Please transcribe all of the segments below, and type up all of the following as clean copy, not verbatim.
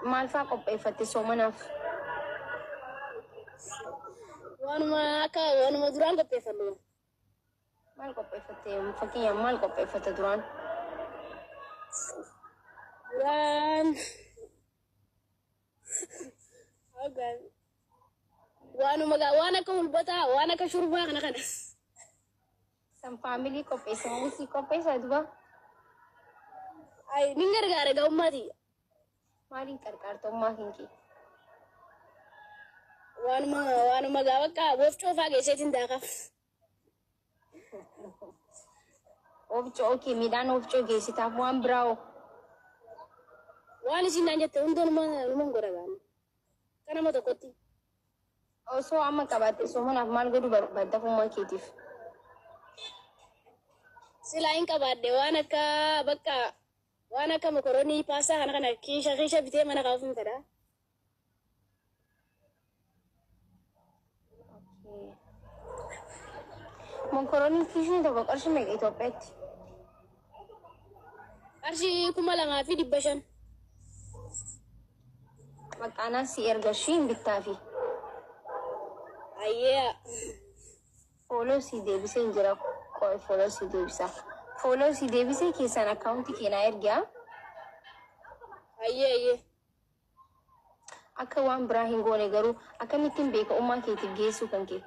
Maal faa qopheeffatte soomanaaf? Waanuma akka waanuma duraan qopheeffadhu. Maal qopheeffatte? Fakkeenyaaf maal qopheeffatte duraan? Duraan waanuma waan akka hulbataa waan akka shurbaa kana kana. San faamilii qopheessa moo sii qopheessa duba? Ay nin gargaara ga'ummaati. Maaliin qarqaarta ummaa kinkee? Waanuma waanuma gaa bakka wofcoo faa geesseetiin daakaaf. Wofcoo okay midhaan wofcoo geessitaaf waan biraa hoo? Waan isiin naan jette hunda numa numan godha gaan. Akka nama tokkotti. Osoo amma qabaatte soomanaaf maal godhuu barbaadda ummaa keetiif? Silaa hin qabaadhe waan akka bakka waan akka mokoronii paastaa kana kana kiisha kiisha bitee mana kaa'uuf hin fedha. Monkorooniin kiishni tokko qarshii meeqa Itoophiyaatti? Qarshii 2500. Maqaanaan si erga ishii hin bittaafi. Ayyee. Follow sii deebiseen jira qoy follow sii deebisa. Follow sii deebisee keessaan akkaawuntii kee naa ergi haa. Ayyee ayyee. Akka waan biraa hin goone garuu akkamittiin beeka ummaa keetiif geessuu kan kee.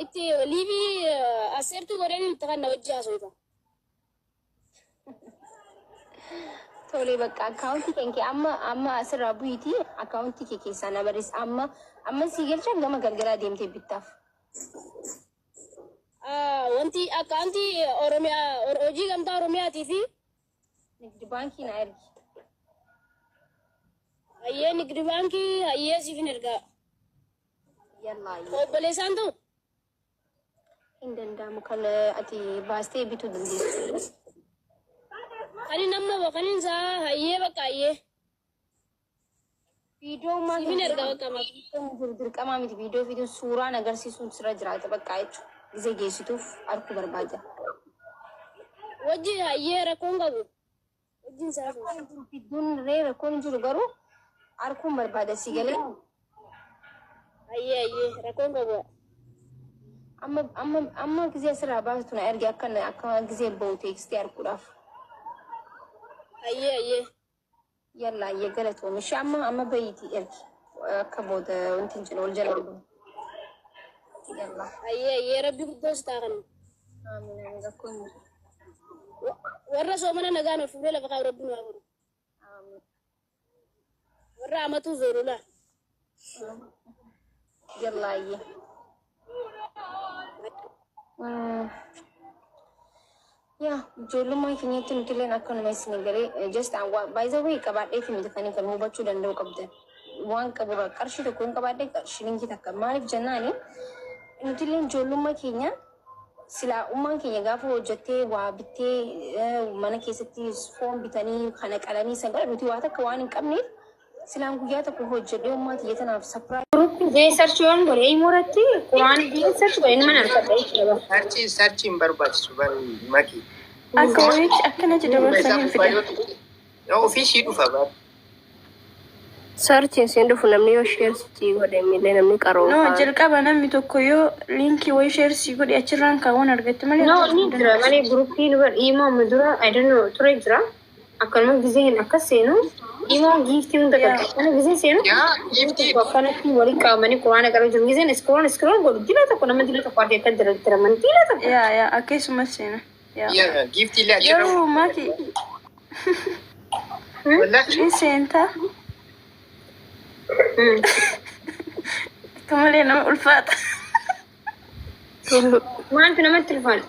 Itti liivii asseertuu godheen itti kan na wajji haasofta. Tolee bakka akkaawuntii kan kee amma amma asirraa bu'iitii akkaawuntii kee keessaa na barreessi amma amma sii galcha gama galgalaa deemtee bittaaf. Wanti akkaawuntii Oromiyaa hojii gamtaa Oromiyaatii fi Nigdi baankii na ergi. Hayyee nigdi baankii hayyee siif hin ergaa. Yallaa ayyee. Obboleessaan ta'u Hin danda'amu kan ati baastee bituu dandeessu. Kan inni amma kan inni isaa hayyee bakka hayyee. Viidiyoo maal Siif hin ergaa bakka maal. jiru dirqamaa miti viidiyoo fiduun suuraan agarsiisuun sirra jiraata bakka jechuudha. Gizee geessituuf arguu barbaada. Wajji hayyee rakkoon qabu. Wajjin isaa Rakkoon jiru fidduun ree rakkoon hin jiru garuu arguun barbaada si galee. Hayyee hayyee rakkoon qabu. Amma amma amma gizee asirraa baastu na ergi akka akka gizee bahu teekstii arguudhaaf. Hayyee hayyee. Yalla ayyee galatoom ishee amma amma bahiitii ergi akka booda wanti hin jiru wal jala hin bahu. Yalla. Hayyee hayyee rabbi guddoo si taa kana. Amiin amiin rakkoon hin jiru. Warra soomana nagaan ol fuudhee lafa kaa'u rabbi nu haa godhu. Amiin. Warra amatuu zooru laa. Yalla ayyee. Yaa ijoollummaa keenyatti nuti illeen akkanuma isin galee just by the way qabaadheeti miti kan kan hubachuu danda'u qabdan. Waan qaburra qarshii tokko hin qabaadhee shilinkii takka maaliif jennaani nuti illeen ijoollummaa keenya silaa ummaan keenya gaafa hojjettee waa bittee mana keessatti foon bitanii kana qalanii san godhan nuti waa takka waan hin qabneef silaan guyyaa tokko hojjedhee ummaa tiyya tanaaf surprise Jee search yoon godhe imo irratti Qur'aan jee search godhe nama argadha jechuudha. Sarchii sarchii hin barbaachisu bari maki. Akka wayiitti akkanatti Fuuluma isaa dabarsanii gubbaa fidan. yoo tuqxe yoo ofii ishii dhufa bari. Sarchiin siin dhufu namni yoo share sii godhe illee namni No, qaroofaan. jalqaba namni tokko yoo liinkii wayii share sii godhe achirraan kaawwan argatte malee No, akkasuma ni hin jira dandeessu. malee guruppii nu bar imo amma dura I don't know ture jira. Akkanuma gizee hin akkas seenu imo giiftii hunda Yaa. qabdi. Kana gizee seenu Yaa giiftii tokko akkanatti waliin qabamanii quraana qaruu jiru. Gizeen scroll scroll godhu dila tokko nama dila tokko argee akka jira jiraman dila tokko. Yaa yaa akkasumas seena. Yaa. Yaa giiftii illee achirra. Garuu maki Wallahi ni seentaa akka malee nama ulfaata. Maaltu namatti ulfaata?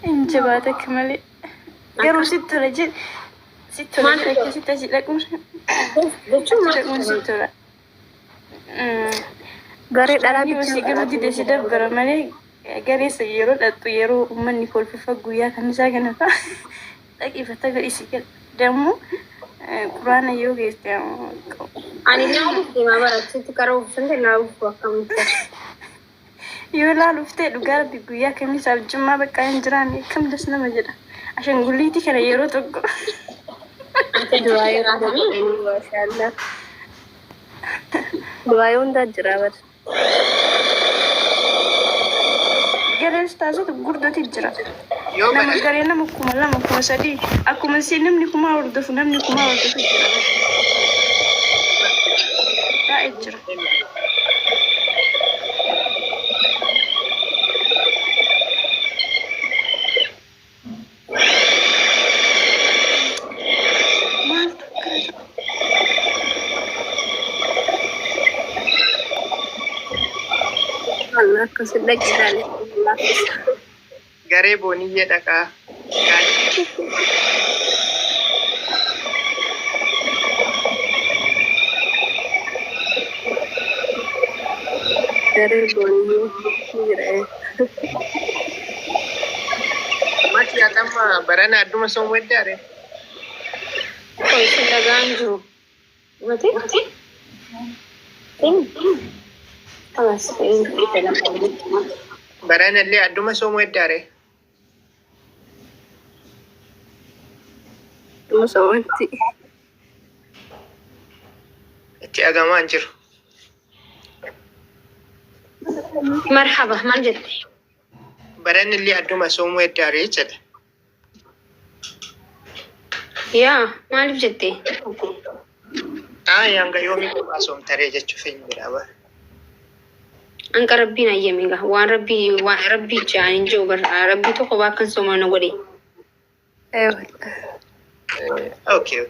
Hin jabaata akka malee. Garuu sitti tola jedhe. Sitti tola Maaltu jedhe tola? akkasitti asii dhaquun Jechuun achi maaltu dhaquun tola? sitti tola. Garee dhalaa Yoo si bichaa garuu dide si dabbara malee garee san yeroo dhaqxu yeroo uummanni kolfufa guyyaa kamisaa kana fa'a dhaqifata godhi si gala. Dammoo quraana yoo geesse Ani laaluuf deemaa bara achitti qaroo sun laaluuf akkamitti. Yoo laaluuf ta'e dhugaa rabbi guyyaa kamisaaf jimmaa bakka hin jiraanne akkam das nama jedha. Ashaangulliitii kana yeroo tokko. Ati du'aa yeroo godhanii maashaallah. Du'aa hundaa jira bara. Garee ustaazota gurguddootu jira. Yoo Nama bara garee nama 2000 3,000 akkuma si namni kumaa hordofu namni kumaa hordofu jira. Baay'ee jira. Maaltu akkana ta'a? Allah akkasin dhaqi ilaali. Garee booniyyee dhaqaa. Garee booniyyee ni jira. Mati atamma barana adduma soom weddaare. Qoy isin dhagaan jiru. Mati? Kalas. Barana illee adduma soom weddaare. Musa wanti. Itti agamaa hin jiru. Marhaba maal jette? Barana illee adduma soom weddaare jedha. Yaa maaliif jette? Aa hanga yoomii kophaa soomtaree jechuuf hin jedha bara. Anqa rabbiin ayyame gaa waan rabbii waan rabbii jaan hin jiru bara rabbii tokko bakka sooma na godhe. Okay.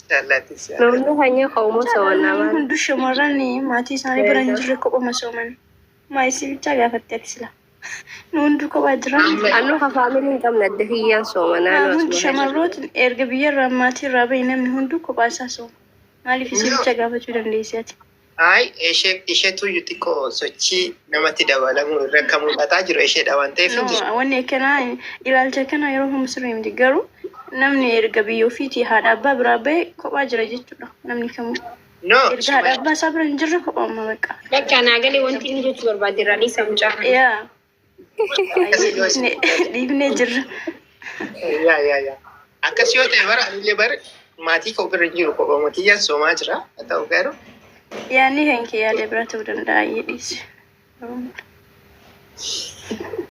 Jaallatis. Namni hanya ka'ummoo soomannaa Namni maal? hundi shamarran maatii isaanii bira hin jirre kophuma sooman. Maayisii bichaa gaafatte ati sila. Nu hundi kophaa jira. Annu ka faamilii hin qabne adda kiyyaan soomanaa nu Hundi asuma. shamarroota erga biyyarraa maatii irraa bahe namni hunduu kophaa isaa sooma. Maaliif isii bicha gaafachuu dandeessi ati? Ay, ishee isheetu iyyuu xiqqoo sochii namatti dabalamu irra kan mul'ataa jiru isheedha waan ta'eef hin jiru. No, wanni akkanaa ilaalcha akkanaa yeroo hundi sirrii miti garuu namni erga biyya ofiitii haadha abbaa biraa bahe kophaa jira jechuudha namni kamuu. No, Erga haadha abbaa isaa bira hin jirre kophaa amma bakka. Bakka naa galee wanti inni jechuu barbaade irraa dhiisa mucaa kana. Yaa. Dhiibnee jirra. Yaa. Akkas yoo ta'e bara anillee bara maatii koo bira hin jiru kophuma kiyyaan soomaa jira. Haa ta'u garuu Yaadni kan kee yaada bira ta'uu danda'a dhiisi.